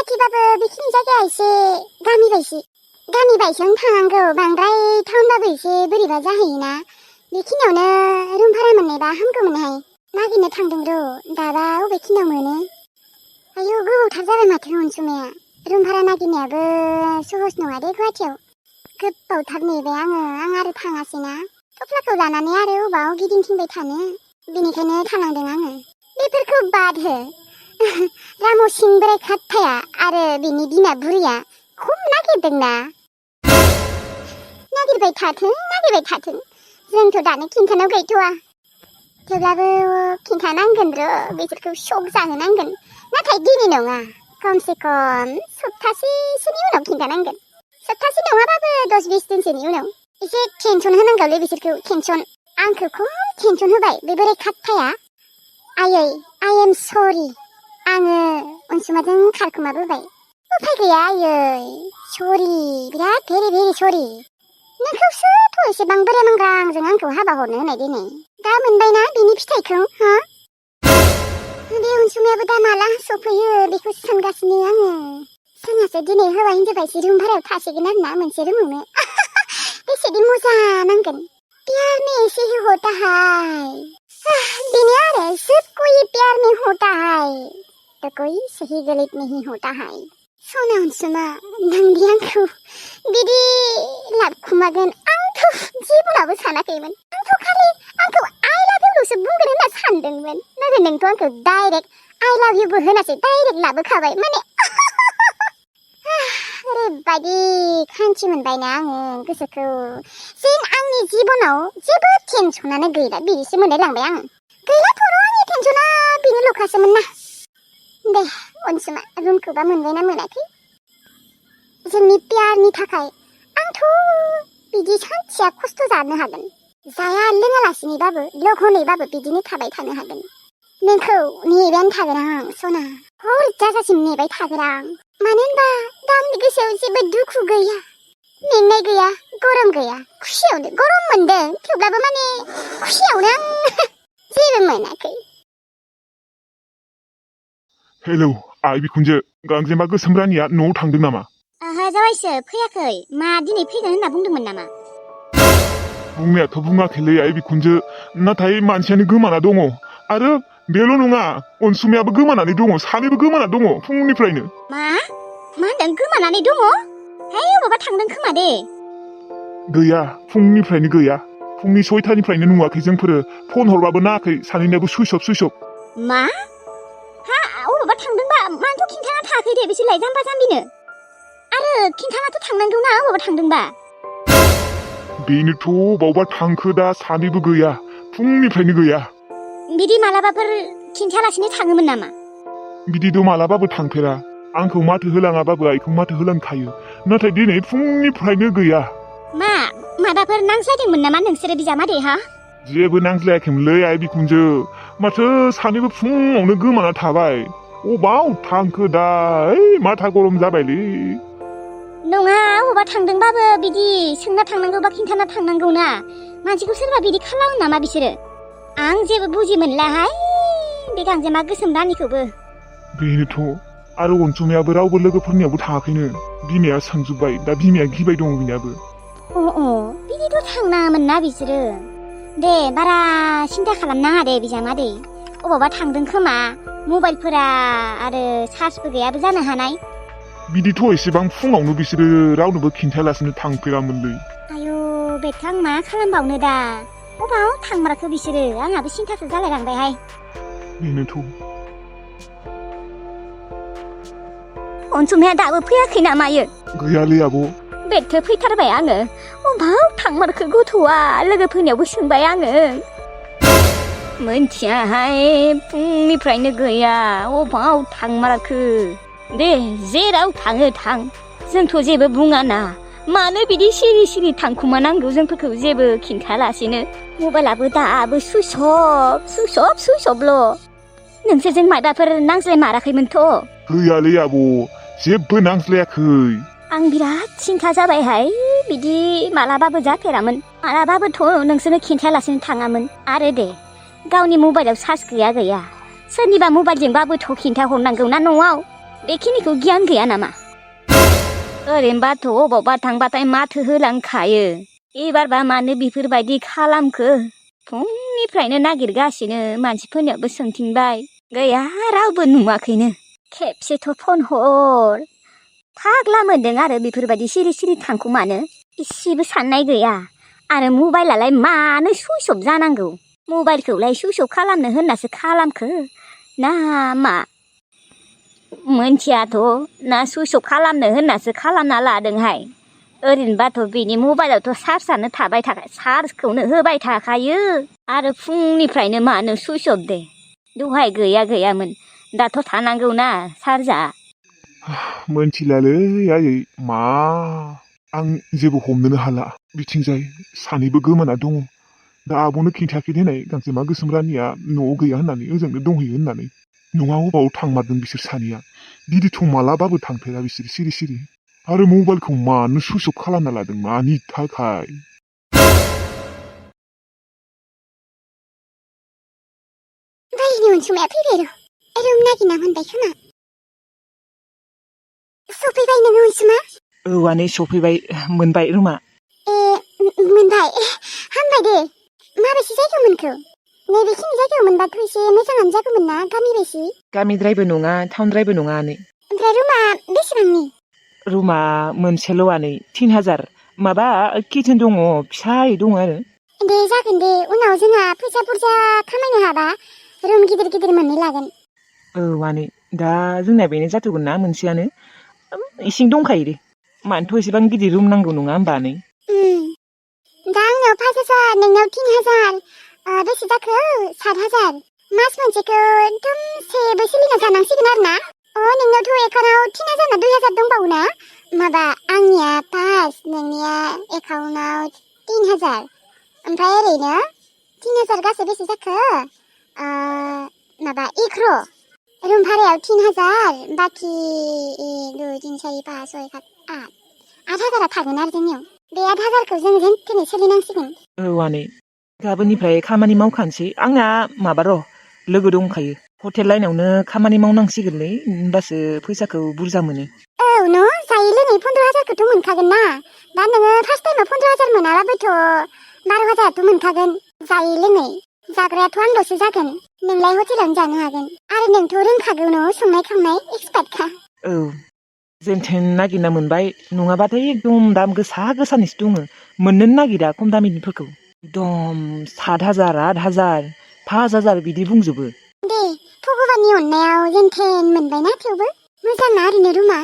गुवाहाटिबाबो बेखिनि जायगाया एसे गामि बायसोआवनो थांनांगौ। बांद्राय टाउनबाबो एसे बोरैबा जाहैयोना। बेखिनियावनो रुम भारा मोननायबा हामगौमोनहाय। नागिरनो थांदों र', दाबा अबेखिनियाव मोनो। आयौ गोबावथार जाबाय माथो अनसुमाया। रुम भारा नागिरनायाबो सहस नङा दे गुवाहाटियाव। गोबावथार नेबाय आं आरो थाङासैना। थफ्लाखौ लानानै आरो अबाव गिदिंथिंबाय थानो। बेनिखायनो थालांदों आङो। बेफोरखौ बाद हो। रामु सिं बोराय खाट्टाया आरो बिनि बिमा बुरैया खम नागिरदोंना। नागिरबाय थाथों। जोंथ' दानो खिन्थानाव गैथ'वा। थेवब्लाबो खिन्थानांगोन र', बिसोरखौ शक जाहोनांगोन। नाथाय दिनै नङा, खमसे खम सप्तासेसोनि उनाव खिन्थानांगोन। सप्तासे नङाबाबो 10-20 दिनसोनि उनाव। एसे टेनसन होनांगौलै बिसोरखौ, टेनसन। आंखौ खम टेनसन होबाय बे बोराय खाट्टाया। आयै, आइ एम सरि। आङो अनसुमाजों खारखोमाबोबाय। उफाय गैया आयै, सरि, बिराद भेरि सरि। नोंखौसोथ' एसेबां बोराय मांग्रांजों आंखौ हाबा हरनो होनाय दिनै। दा मोनबायना बिनि फिथाइखौ, हा? बे अनसुमायाबो दा माला सफैयो बेखौ सानगासिनो आङो। जोंहासो दिनै हौवा हिनजाव बायदि रुम भारायाव थासिगोन आरोना, मोनसे रुमावनो। बेसेदि मजा नांगोन। प्यार में ऐसे ही होता है। बेनो आरो, सब कोई प्यार में होता है, तो कोई सही गलत नहीं होता है। सना अनसुमा, नोंदि आंखौ बिदि लाबखुमागोन आंथ' जिबनावबो सानाखैमोन। आंथ' खालि आंखौ आइ लाभ इउल'सो बुंगोन होनना सानदोंमोन। नाथाय नोंथ' आंखौ डाइरेक्ट आइ लाभ इउबो होनासो डाइरेक्ट लाबोखाबाय। माने ओरैबायदि खान्थि मोनबायना आङो गोसोखौ। जेन आंनि जिबनाव जेबो टेनसनानो गैला बिदिसो मोनलायलांबाय आङो। गैलाथ' र' आंनि टेनसना बेनोल'खासोमोन ना। दे अनसुमा, रुमखौबा मोनबायना मोनाखै? जोंनि प्यारनि थाखाय आंथ' बिदि सानसेया खस्थ' जानो हागोन। जाया लोङालासिनोबाबो लगनैबाबो बिदिनो थाबाय थानो हागोन। नोंखौ नेबायानो थागोन आं सना। हर जाजासिम नेबाय थागोन आं। मानो होनबा दा आंनि गोसोआव जेबो दुखु गैया, मेंनाय गैया, गरम गैया। खुसियावनो गरम मोनदों, थेवब्लाबो माने खुसियावनो आं जेबो मोनाखै। हेलौ आइ बिखुनजो, गांजेमा गोसोम रानिया न'आव थांदों नामा? आहा जावायसो फैयाखै। मा दिनै फैगोन होनना बुंदोंमोन नामा? बुंनायाथ' बुङाखैलै आइ बिखुनजो, नाथाय मानसियानो गोमाना दङ। आरो बेल' नङा, अनसुमायाबो गोमानानै दङ, सानैबो गोमाना दङ फुंनिफ्रायनो। मा होनदों गोमानानै दङ? है अबावबा थांदों खोमा दे। गैया, फुंनिफ्रायनो गैया। फुंनि 6टानिफ्रायनो नुवाखै जोंफोरो। फन हरबाबो नायाखै, सानैनियाबो सुइच अफ। मा? हा अबावबा थांदोंबा मानोथ' खिन्थाना थायाखै दे बिसोरलाय जाम्बा जाम्बिनो। आरो खिन्थानाथ' थांनांगौना अबावबा थांदोंबा। बेनोथ' अबावबा थांखो दा सानैबो गैया, फुंनिफ्रायनो गैया। बिदि मालाबाफोर खिन्थायालासिनो थाङोमोन नामा? बिदिथ' मालाबाबो थांफेरा। आंखौ माथो होलाङाबाबो आइखौ माथो होलांखायो। नाथाय दिनै फुंनिफ्रायनो गैया। माबाफोर नांज्लायदोंमोन नामा नोंसोरो बिजामादै हा? जेबो नांज्लायाखैमोनलै आइ बिखुनजो, माथो सानैबो फुङावनो गोमाना थाबाय। अबाव थांखो दा? माथा गरम जाबायलै। नङा, अबावबा थांदोंबाबो बिदि सोंना थांनांगौबा खिन्थाना थांनांगौना। मानसिखौ सोरबा बिदि खालामो नामा बिसोरो? आं जेबो बुजि मोनलाहाय बे गांजेमा गोसोम रानिखौबो। बेनोथ', आरो अनसुमायाबो रावबो लोगोफोरनियावबो थाङाखैनो। बिमाया सोंजोब्बाय, दा बिमाया गिबाय दङ बिनियाबो। बिदिथ' थांनाङामोन ना बिसोरो। दे बारा सिन्था खालामनाङा दे बिजामादै। अबावबा थांदों खोमा, मबाइलफोरा आरो चार्जबो गैयाबो जानो हानाय। बिदिथ' एसेबां फुङावनो बिसोरो रावनोबो खिन्थायालासिनो थांफेरामोनलै। आयौ बेथ' आं मा खालामबावनो दा? अबाव थांमारखो बिसोरो? आंहाबो सिन्थासो जालायलांबायहाय। बेनोथ'। अनसुमाया दाबो फैयाखै नामायो? गैयालै आब'। बेथो फैथारबाय आङो। अबाव थांमारखो गथ'आ? लोगोफोरनियावबो सोंबाय आङो। मोनथियाहाय, फुंनिफ्रायनो गैया। अबाव थांमारखो? दे जेराव थाङो थां, जोंथ' जेबो बुङाना। मानो बिदि सिरि थांखुमानांगौ जोंफोरखौ जेबो खिन्थालासिनो? मबाइलाबो दाबो सुइच अफल'। नोंसोरजों माबाफोर नांज्लायमाराखैमोनथ'? गैयालै आब', जेबो नांज्लायाखै। आं बिराद सिन्था जाबायहाय, बिदि मालाबाबो जाफेरामोन। मालाबाबोथ' नोंसोरनो खिन्थायालासिनो थाङामोन। आरो दे गावनि मबाइलाव चार्ज गैया, सोरनिबा मबाइलजोंबाबोथ' खिन्था हरनांगौ ना न'आव। बेखिनिखौ गियान गैया नामा? ओरैनोबाथ' अबावबा थांबाथाय माथो होलांखायो। एबारबा मानो बेफोरबायदि खालामखो? फुंनिफ्रायनो नागिरगासिनो मानसिफोरनियावबो सोंथिंबाय। गैया रावबो नुवाखैनो। खेबसेथ' फन हर। फाग्ला मोनदों आरो बेफोरबायदि सिरि सिरि थांखुमानो। इसेबो साननाय गैया। आरो मबाइलालाय मानो सुइस अफ जानांगौ? मबाइलखौलाय सुइस अफ खालामनो होननासो खालामखो ना मा? मोनथियाथ' ना सुइस अफ खालामनो होननासो खालामना लादोंहाय। ओरैनोबाथ' बेनि मबाइलावथ' चार्जआनो थाबाय थाखायो, चार्जखौनो होबाय थाखायो। आरो फुंनिफ्रायनो मानो सुइस अफ दे? दहाय गैयामोन, दाथ' थानांगौना चार्जआ। मोनथिलालै आयै मा आं जेबो हमनोनो हाला। बिथिंजाय सानैबो गोमाना दङ। दा आब'नो खिन्थायाखै देनाय गांजेमा गोसोम रानिया न'आव गैया होननानै, ओजोंनो दंहैयो होननानै। न'आ अबाव थांमारदों बिसोर सानैया? बिदिथ' मालाबाबो थांफेरा बिसोर सिरि सिरि। आरो मबाइलखौ मानो सुइस अफ खालामना लादों? मानि थाखाय? बायनि अनसुमाया फैबाय र'। रुम नागिरना मोनबाय खोमा। सफैबाय नोङो अनसुमा? औ आनै सफैबाय, मोनबाय रुमा। मोनबाय? हामबाय दे। माबेसे जायगायाव मोनखो? नैबेखिनि जायगायाव मोनबाथ' एसे मोजाङानो जागौमोन ना, गामि बायसि। गामिद्रायबो नङा, टाउनद्रायबो नङा आनै। ओमफ्राय रुमा बेसेबांनि? रुमा मोनसेल' आनै, 3000। माबा किटचेन दङ, फिसायै दङ आरो। दे जागोन दे, उनाव जोंहा फैसा बुरजा खामायनो हाबा रुम गिदिर गिदिर मोननै लागोन। औ आनै, दा जोंना बेनो जाथ'गोन ना मोनसेयानो। इसिं दंखायो दे। मानोथ' एसेबां गिदिर रुम नांगौ नङा होमबा आनै? दा आंनाव 5000, नोंनाव 3000। बेसे जाखो? 7000। मास मोनसेखौ एकदमसेबो सोलिना जानांसिगोन आरो ना? नोंनावथ' एकाउन्टाव 3000 ना 2000 दंबावो ना? माबा आंनिया 5, नोंनिया एकाउन्टाव 3000। ओमफ्राय ओरैनो 3000 गासै बेसे जाखो? माबा 11। रुम भारायाव 3000, बाखि 2, 3, 4, 5, 6, 7, 8। 8000आ थागोन आरो जोंनियाव। बे 8000खौ जों जेनथेनै सोलिनांसिगोन। औ आनै, गाबोननिफ्राय खामानि मावखानोसै। आंना माबा र', लोगो दंखायो। हटेल लाइनावनो खामानि मावनांसिगोनलै, होनबासो फैसाखौ बुरजा मोनो। औ जायै लोङै 15000खौथ' मोनखागोन ना? दा नोङो फार्स्ट टाइमाव 15000 मोनाबाबोथ' 12000थ' मोनखागोन। जायै लोङै। जाग्रायाथ' आंल'सो जागोन। नोंलाय हटेलावनो जानो हागोन। आरो नोंथ' रोंखागौ न' संनाय खावनाय, एक्सपार्टखा। औ, जेनथेन नागिरना मोनबाय। नङाबाथाय एकदम दाम गोसा गोसानिसो दङ। मोननोनो नागिरा खम दामिनिफोरखौ। एकदम 7000, 8000, 5000 बिदि बुंजोबो। दे, भगबाननि अननायाव जेनथेन मोनबायना थेवबो। मोजां ना ओरैनो रुमा?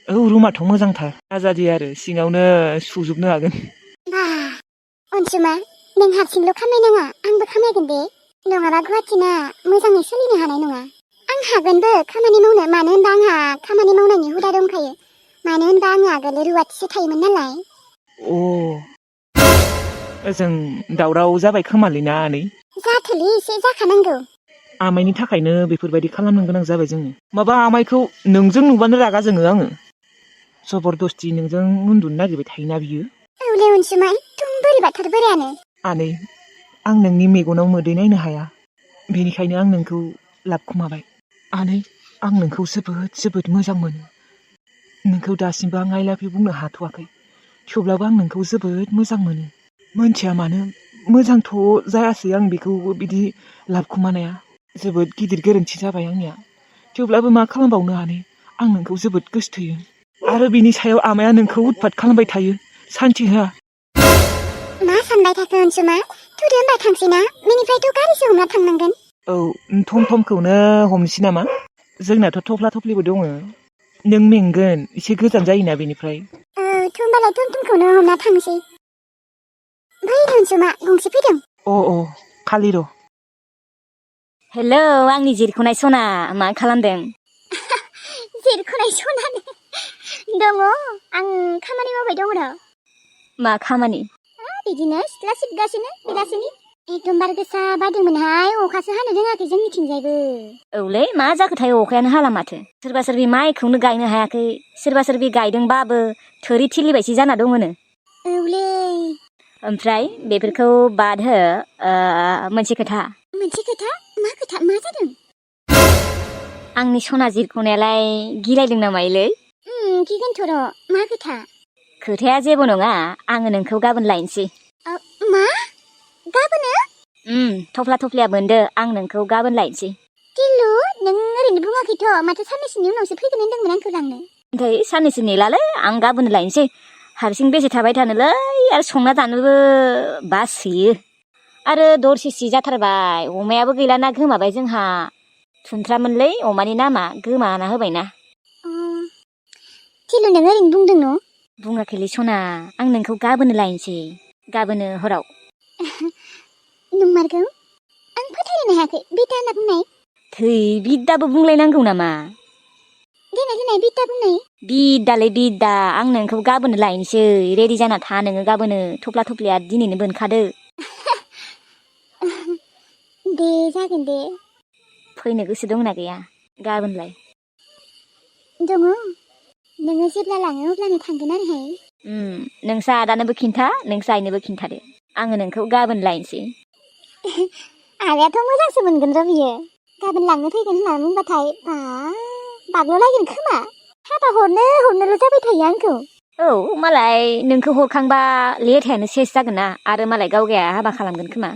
औ, रुमाथ' मोजांथार। आजादि आरो सिङावनो सुजोबनो हागोन। बा, अनसुमा, नों हारसिंल' खामायनाङा, आंबो खामायगोन दे। नङाबा गुवाहाटिना मोजाङै सोलिनो हानाय नङा। आं हागोनबो खामानि मावनो, मानो होनबा आंहा खामानि मावनायनि हुदा दंखायो। मानो होनबा आङो आगोल रुवाथिसो थायोमोन नालाय। ओजों दावराव जाबाय खोमालै ना आनै? जाथोलै, एसे जाखानांगौ। आमायनि थाखायनो बेफोरबायदि खालामनो गोनां जाबाय जोङो। माबा आमायखौ नोंजों नुबानो रागा जोङो आङो। जबरदस्ति नोंजों उन्दुनो नागिरबाय थायोना बियो। औले अनसुमा, एकदम बोरैबाथार बोरायानो। आनै, आं नोंनि मेगनाव मोदै नायनो हाया। बेनिखायनो आं नोंखौ लाबखुमाबाय। आनै, आं नोंखौ जोबोद जोबोद मोजां मोनो। नोंखौ दासिमबो आं आइ लाभ इउ बुंनो हाथ'वाखै। थेवब्लाबो आं नोंखौ जोबोद मोजां मोनो। मोनथिया मानो मोजांथ' जायासै आं बेखौ बिदि लाबखुमानाया। जोबोद गिदिर गोरोन्थि जाबाय आंनिया। थेवब्लाबो मा खालामबावनो आनै, आं नोंखौ जोबोद गोसोथोयो। आरो बिनि सायाव आमाया नोंखौ उतपात खालामबाय थायो, सान्थि होआ। मा सानबाय थाखो अनसुमा? थुदो होनबा थांसै ना? बेनिफ्रायथ' गारिसो हमना थांनांगोन। औ, थमथमखौनो हमनोसै नामा? जोंनाथ' थफ्ला थफ्लिबो दङ। नों मेंगोन, एसे गोजान जायोना बेनिफ्राय। होनबालाय थमथमखौनो हमना थांसै। ओमफ्राय अनसुमा, गंसे फैदों। खालि र'। हेलौ, आंनि जिरख'नाय सना, मा खालामदों? जिरख'नाय सनानो दङ, आं खामानि मावबाय दङ र'। मा खामानि? बिदिनो सिथ्ला सिबगासिनो बेलासिनि। एकदम बार गोसा बारदोंमोनहाय, अखासो हानो रोङाखै जोंनिथिंजायबो। औलै, मा जाखोथाय अखायानो हाला माथो। सोरबा सोरबि माइखौनो गायनो हायाखै, सोरबा सोरबि गायदोंबाबो थोरि थिलिबायसि जाना दङनो। औलै। ओमफ्राय बेफोरखौ बाद हो, मोनसे खोथा। मोनसे खोथा? मा खोथा? मा जादों? आंनि सना जिरख'नायालाय गिलायदों नामायलै? गिगोनथ' र' मा खोथा? खोथाया जेबो नङा आङो नोंखौ गाबोन लायनोसै। मा? गाबोनो? थफ्ला थफ्लिया मोनदो आं नोंखौ गाबोन लायनोसै। टिलु नों ओरैनो बुङाखैथ' माथो साननैसोनि उनावसो फैगोन होनदोंमोन आंखौ लांनो। ओमफ्राय साननैसो नेलालै आं गाबोन लायनोसै। हारसिं बेसे थाबाय थानोलै आरो संना जानोबो बासोयो। आरो दरसेसो जाथारबाय अमायाबो गैलाना गोमाबाय जोंहा। थुनथ्रामोनलै अमानि नामा गोमाना होबायना। टिलु नों ओरैनो बुंदों न'? बुङाखैलै सना आं नोंखौ गाबोनो लायनोसै गाबोनो हराव। नंमारगौ? आं फोथायनो हायाखै बिदा होनना बुंनाय। थै बिद्दाबो बुंलायनांगौ नामा? देनाय बिदा बुंनाय। बिद्दालै बिद्दा आं नोंखौ गाबोनो लायनोसै रेडि जाना था नोङो गाबोनो थफ्ला थफ्लिया दिनैनो बोनखादो। दे जागोन दे। फैनो गोसो दंना गैया गाबोनलाय? दङ नोङो जेब्ला लाङो अब्लानो थांगोन आरोहाय। नोंसा आदानोबो खिन्था नोंसा आइनोबो खिन्थादो आङो नोंखौ गाबोन लायनोसै। आदायाथ' मोजांसो मोनगोन र' बियो गाबोन लांनो फैगोन होनना बुंबाथाय बाग्ल'लायगोन खोमा। हाबा हरनोल' जाबाय थायो आंखौ। औ मालाय नोंखौ हरखांबा लेथायानो सेस जागोन ना आरो मालाय गावगाया हाबा खालामगोन खोमा।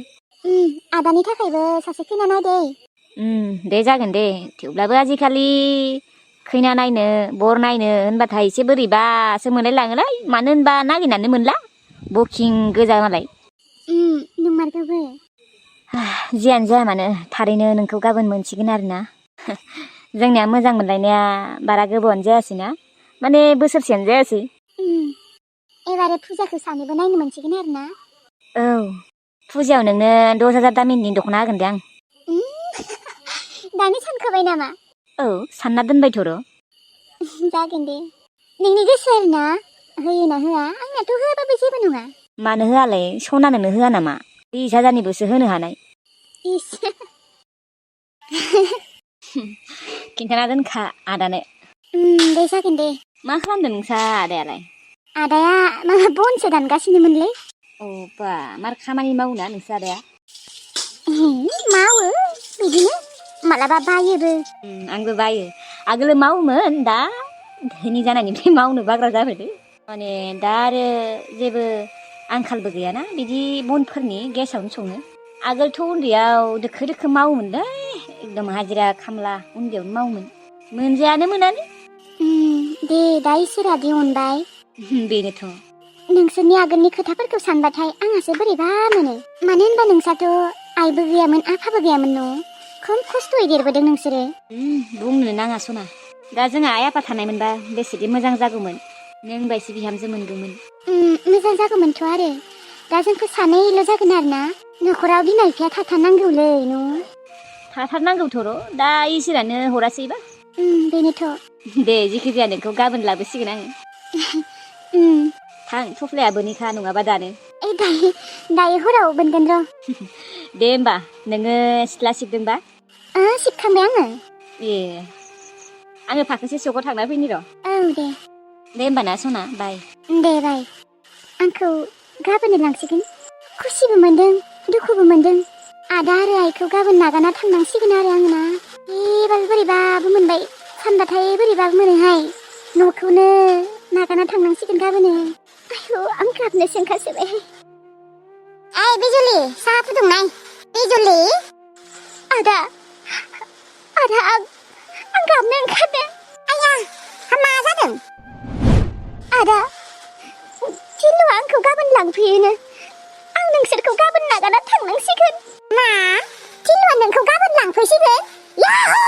आदानि थाखायबो सासे खैना नायदे। दे जागोन दे थेवब्लाबो आजिखालि खैना नायनो बर नायनो होनबाथाय एसे बोरैबासो मोनलाय लाङोलै मानो होनबा नागिरनानै मोनला बुकिं गोजा मालाय। नंमारगौबो। जियानो जाया मानो थारैनो नोंखौ गाबोन मोनसिगोन आरोना। जोंनिया मोजां मोनलायनाया बारा गोबावानो जायासैना माने बोसोरसेयानो जायासै। एबारे फुजाखौ सानैबो नायनो मोनसिगोन आरोना। औ फुजायाव नोंनो 10,000 दामिनि दख'ना होगोन दे आं। दानो सानखाबाय नामा? औ सानना दोनबायथ' र'। जागोन दे नोंनि गोसो आरोना होयोना होआ आंनाथ' होआबाबो जेबो नङा। मानो होआलाय सनानोनो होआ नामा 20,000निबोसो होनो हानाय। इस खिन्थाना दोनखा आदानो। दे जागोन दे। मा खालामदों नोंसा आदायालाय? आदाया माबा बनसो दानगासिनोमोनलै। बा मार खामानि मावोना नोंसा आदाया? मावो बिदिनो मालाबा बायोबो। आंबो बायो आगोलो मावोमोन दा धोनि जानायनिफ्राय मावनो बाग्रा जाबायलै। माने दा आरो जेबो आंखालबो गैयाना बिदि बनफोरनि गेसावनो सङो। आगोलथ' उन्दैयाव दोखो दोखो मावोमोनलै एकदम हाजिरा खामला उन्दैयावनो मावोमोन मोनजायानो मोनानो। दे दा इसोरादि अनबाय। बेनोथ'। नोंसोरनि आगोलनि खोथाफोरखौ सानबाथाय आंहासो बोरैबा मोनो। मानो होनबा नोंसाथ' आइबो गैयामोन आफाबो गैयामोन न'। खम खस्थ'यै देरबोदों नोंसोरो। बुंनो नाङा सना दा जोंहा आइ आफा थानायमोनबा बेसेदि मोजां जागौमोन नों बायदि बिहामजो मोनगौमोन। मोजां जागौमोनथ' आरो दा जोंखौ सानैल' जागोन आरोना न'खराव बिमा बिफाया थाथारनांगौलै न'। थाथारनांगौथ' र' दा इसोरानो हरासैबा। बेनोथ'। दे जिखि जाया नोंखौ गाबोन लाबोसिगोन आङो। थां थफ्लाया बोनिखा नङाबा दानो। दायो हराव बोनगोन र'। दे होमबा नोङो सिथ्ला सिबदोंबा? सिबखांबाय आङो। आङो फाखोसे सकआव थांना फैनि र'। औ दे। दे होमबा ना सना बाय। दे बाय। आंखौ गाबोननो लांसिगोन खुसिबो मोनदों दुखुबो मोनदों। आदा आरो आइखौ गाबोन नागारना थांनांसिगोन आरो आंना एबाबो बोरैबाबो मोनबाय सानबाथाय बोरैबाबो मोनोहाय न'खौनो नागारना थांनांसिगोन गाबोनो। आयौ आं गाबनोसो ओंखारसोबायहाय। ओइ बिजुलि साहा फुदुंनाय। बिजुलि आदा आं गाबनो ओंखारदों। आया मा जादों? आदा टिलुआ आंखौ गाबोन लांफैयोनो आं नोंसोरखौ गाबोन नागारना थांनांसिगोन। मा टिलुआ नोंखौ गाबोन लांफैसिगोन? याहु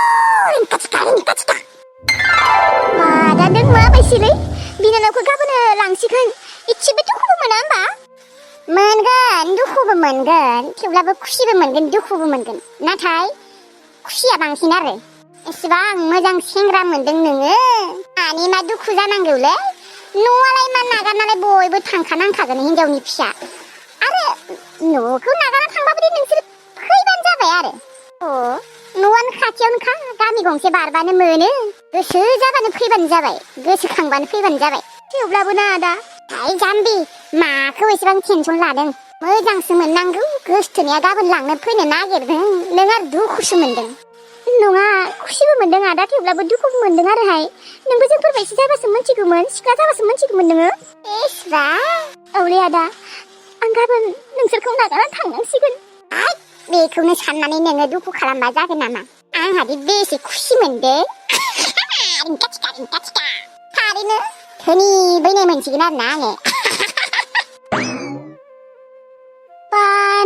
आदा नों माबायसिलै बिनानावखौ गाबोन लांसिगोन इसेबो दुखुबो मोना होमबा? मोनगोन दुखुबो मोनगोन थेवब्लाबो खुसिबो मोनगोन दुखुबो मोनगोन नाथाय खुसिया बांसिन आरो एसेबां मोजां सेंग्रा मोनदों नोङो मानि मा दुखु जानांगौलै न'आलाय मा नागारनानै बयबो थांखानांखागोन हिनजावनि फिसा आरो न'खौ नागारना थांबाबो नोंसोर फैबानो जाबाय आरो न'आनो खाथियावनोखा गामि गंसे बारबानो मोनो गोसो जाबानो फैबानो जाबाय गोसोखांबानो फैबानो जाबाय। थेवब्लाबो ना आदा आइ जाम्बि माखौ एसेबां टेनसन लादों मोजांसो मोननांगौ गोसथोनाया गाबोन लांनो फैनो नागिरदों नों आरो दुखुसो मोनदों। नङा खुसिबो मोनदों आदा थेवब्लाबो दुखुबो मोनदों आरोहाय नोंबो जोंफोरबायदि जाबासो मोनथिगौमोन सिख्ला जाबासो मोनथिगौमोन नोङो एसबा औलै आदा आं गाबोन नोंसोरखौ नागारना थांनांसिगोन बेखौनो साननानै नोङो दुखु खालामबा जागोन नामा आंहादि बेसे खुसि मोनदों थारैनो धोनि बैनाय मोनसिगोन आरोना आङो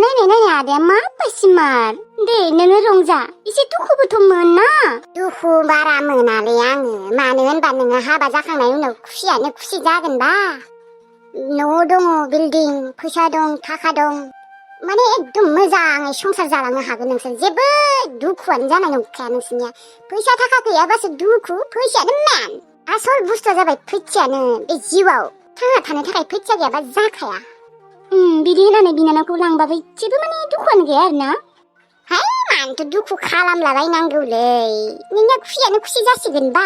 नायनाय आदाया माबासिमार दे नोङो रंजा एसे दुखुबोथ' मोना दुखु बारा मोनालै आङो मानो होनबा नोङो हाबा जाखांनायनि उनाव खुसियानो खुसि जागोनबा न' दङ बिल्डिं फैसा दं थाखा दं माने एकदम मोजाङै संसार जालांनो हागोन नोंसोर जेबो दुखुआनो जानाय नंखाया नोंसोरनिया फैसा थाखा गैयाबासो दुखु फैसायानो मेन आसल बुस्थुआ जाबाय फैसायानो बे जिउआव थांना थानो थाखाय फैसा गैयाबा जाखाया बिदि होनानै बिनानावखौ लांबाबो एसेबो माने दुखुआनो गैया आरोना हाय मानोथ' दुखु खालामलाबायनांगौलै नोंनिया खुसियानो खुसि जासिगोनबा